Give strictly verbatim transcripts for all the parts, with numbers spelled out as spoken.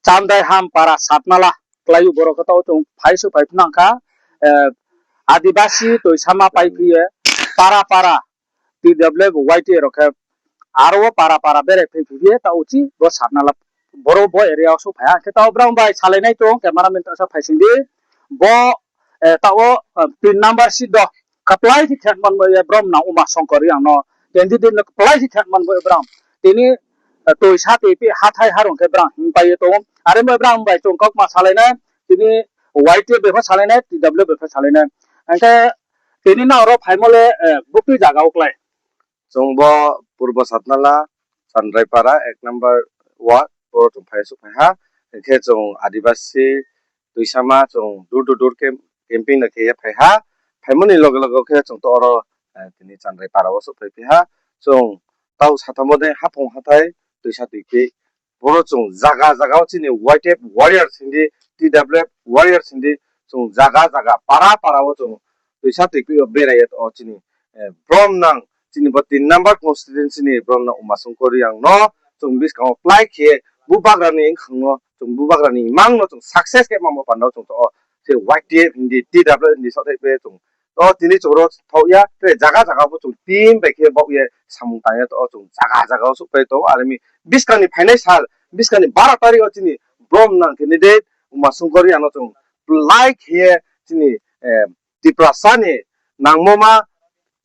Chandai Hampara Satnala klái ou, boro khe taoh chung phai souhphai phnang kha. Adibasi toisama paiphi ye para para T W Y T rao khe aro wo para para berai phaiphi ye taoh uchih bo Satnala boro bo area wo souhphai ha. Khe taoh brang bai salainai tong, cameraman taoh sa phaising di. Bo, taoh wo, tin number seat do kaplái khe khenman bo ye bromnang Uma Songkor Reang no candidate no kaplái khe khenman bo ye brang. Tini toisa toipi hathái harung khe brang hingpai ye tong ou. Are bo brang bai chung kaukma salainai, tini Y T F bai pho salainai, T W F bai pho salainai. Hing khe tini nang ro phaimo le buktui zaga wo klái? Chung bo Purbo Satnala, Chandraipara, ek number ward, boro chung phai souhphai ha. Hing khe chung Adibasi toisama chung door to door campaign no khe ye phai ha. Phaimo ni loge loge khe chung to oro, tini Chandraipara wo souhphaiphi ha. Chung taoh satham bo dei haphung hathái toisa toipi. Boro chung zaga zaga wo chini Y T F warrior sing di, T W F warrior sing di, chung zaga zaga para para wo chung toisa toipi yo berai ye to chini bromnang, chini bo tin number constituency ni bromnang Uma Songkor Reang no chung buskang wo klái khe bubagra ni bkhang no, chung bubagra ni imang no chung success khe mamo panda wo chung to se Y T F hing di, T W F hing di saohthai pai ye chung to tini chung ro thaoh ya, tre zaga zaga pho chung team bai khe baoh ye samung tang ye to chung zaga zaga wo souhpai tong ou. Are mi buskang ni phainai sal, buskang ni baro tarik wo chini bromnang candidate Uma Songkor Reang no chung klái khe ye chini Tiprasa ni nangmo ma,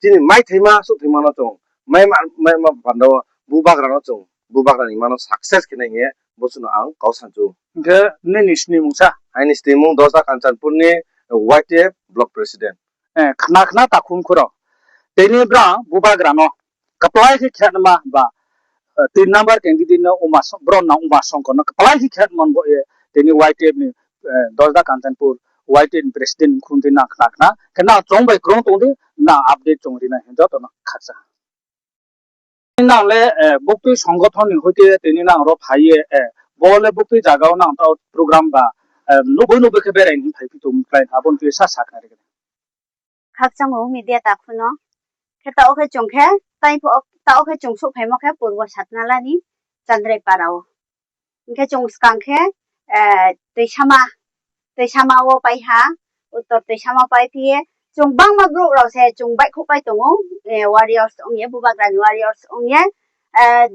chini maithaima souhphaima no chung maima panda wo bubagra no chung bubagra ni ma no success khe nai hing ye bo suh no ang kau sanchu. Hing khe nini snimung sa? Aini snimung Dosda Kanchanpur ni Y T F block president. Khna khna takhum khuro. Tini brang bubagra no kaplái khe khenma ba, tin number candidate no bromnang Uma Songkor no kaplái khe khenman bo ye tini Y T F ni, Dosda Kanchanpur Y T F ni president khun di nang khna khna. Khe nang chung bai krung tong di, nang update chung ri nai hing joto no khakchang. Nang le buktui songothon ni hoite tini nang ro phai ye, bo le buktui zaga wo nang taoh program ba, nuboi nuboi khe berai ni phaiphi tong klái, abo ni tui sa sa khna ri khe. Khakchang ou media takhu no. Khe taoh khe chung khe, taoh khe chung souhphaimo khe Purbo Satnala ni Chandraipara wo. Hing khe chung skang khe, toisama, toisama wo pai ha, uttor toisama paiphi ye, chung bangma brouh rao se chung baihkhouhpai tong ou, warriors ong ye, bubagra ni warriors ong ye,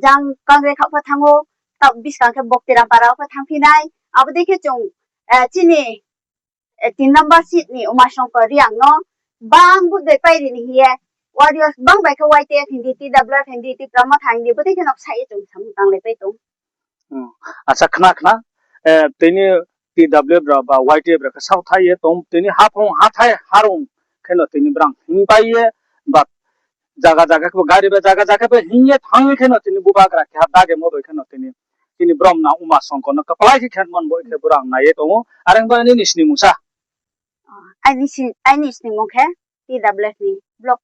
jang Kangrekha pho thanng ou, taoh buskang khe Boktirampara wo pho thanngphi nai, abo dei khe chung, chini tin number seat ni Uma Songkor Reang no bang vote bai pai ri ni hing ye, warriors bang bai khe Y T F hing di, T W F hing di, Tipra Motha hing di, bodei khe no ksa ye chung samung tanglaipai tong. Acha, khna khna, tini T W F rao ba Y T F rao khe saohthai ye tong, tini haphung hathái harung kheno tini brang hingpai ye ba zaga zaga khe bo gari ba zaga zaga khe bo hing ye thanng ye kheno tini bubagra keha dagemo bai kheno tini, tini bromnang Uma Songkor no kaplái khe khenman bo khe brang nai ye tong ou. Are ong ba nini snimung sa? Aini snimung khe T W F ni block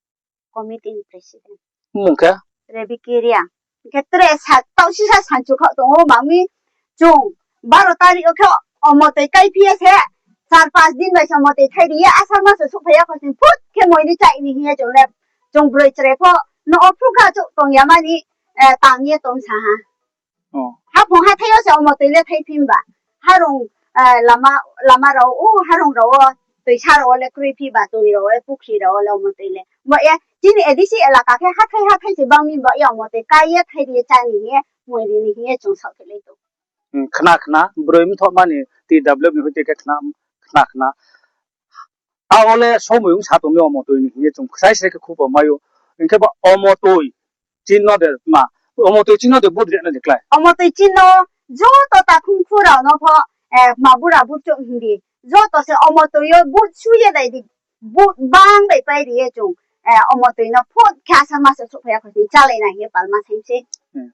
committee ni president. Mmung khe? Rebiki Reang. Hing khe tre sa, taoh sisa sanchu khaoh tong ou, mami chung baro tarik wo khe omotoi kaiphi ye se, char panch din bai se omotoi thai ri ye, asar mas wo souhphai ya kho sing phut khe moini chai ni hing ye chung le, chung broi chrai pho, no o phru kha chouh tong ya mani, tang ye tong sa ha. Haphung hathái yo se omotoi le thaiphi ba. Harung, lama rao, o harung rao wo, toisa rao wo le kroiphi ba, toi rao wo, pukhri rao wo le omotoi le. Bo ye, chini A D C elaka khe hathái hathái se bang mi bo ye omotoi kai ye thai ri ye chá ni hing ye, moi ri ni hing ye chung saohthai lai tong. Khna khna, broi mthohma ni T W F ni hoite khe khna khna. Taoh le somoi ong sa tong mi omotoi ni hing ye chung kchai se khe khupo mai ou. Hing khe bo omotoi chinno de ma, omotoi chinno de vote ri nai de klái? Omotoi chinno, joto takhum khu rao no pho, ma bura butchouh hing di. Joto se omotoi yo vote su ye dai di. Vote bang bai pai ri ye chung, omotoi no phut khe asar mas wo souhphai ya kho sing chálai nai hing ye palma saing se.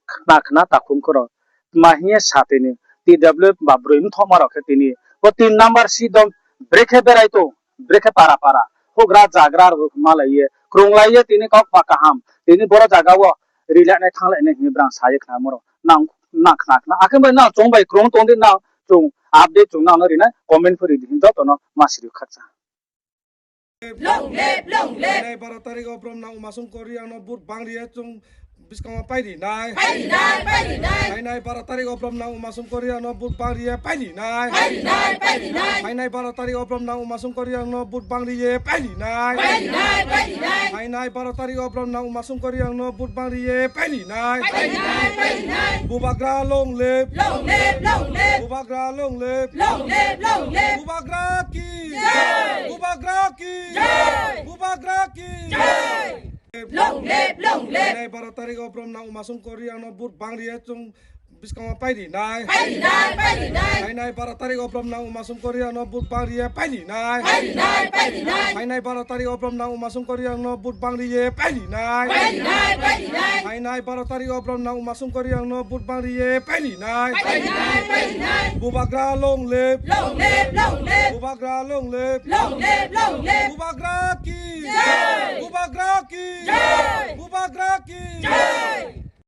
Khna khna takhum khu rao. Tma hing ye sa tini, T W F ba broi mthohma rao khe tini, bo tin number seat do brekhe berai tong, brekhe para para, houhgra zagra rao malai ye, krunglai ye tini kaukma kaham, tini boro zaga wo rilai nai thannglai nai hing ye brang sa ye khnamo rao. Nang khna khna, akhe bai nang chung bai krung tong di, nang chung update chung nang no ri nai, comment pho ri di hing joto no ma siri khakchang. Long live, long live. Baro tarik wo bromnang Uma Songkor Reang no vote bang ri ye chung Buskang wo pairi nai. Pairi nai, pairi nai. Phainai baro tarik wo Bromnang Umasongkor Reang no vote bang ri ye pairi nai. Pairi nai, pairi nai. Phainai baro tarik wo Bromnang Umasongkor Reang no vote bang ri ye pairi nai. Pairi nai, pairi nai. Phainai baro tarik wo Bromnang Umasongkor Reang no vote bang ri ye pairi nai. Pairi nai, pairi nai. Bubagra long live. Long live, long live. Bubagra long live. Long live, long live. Bubagra ki jai. Bubagra ki jai. Bubagra ki jai. Long live, long live. Phainai baro tarik wo Bromnang Umasongkor Reang no vote bang ri ye chung buskang wo pairi nai. Pairi nai, pairi nai. Phainai baro tarik wo Bromnang Umasongkor Reang no vote bang ri ye pairi nai. Pairi nai, pairi nai. Phainai baro tarik wo Bromnang Umasongkor Reang no vote bang ri ye pairi nai. Pairi nai, pairi nai. Phainai baro tarik wo Bromnang Umasongkor Reang no vote bang ri ye pairi nai. Pairi nai, pairi nai. Bubagra long live. Long live, long live. Bubagra long live. Long live, long live. Bubagra ki jai. Bubagra ki jai. Bubagra ki jai.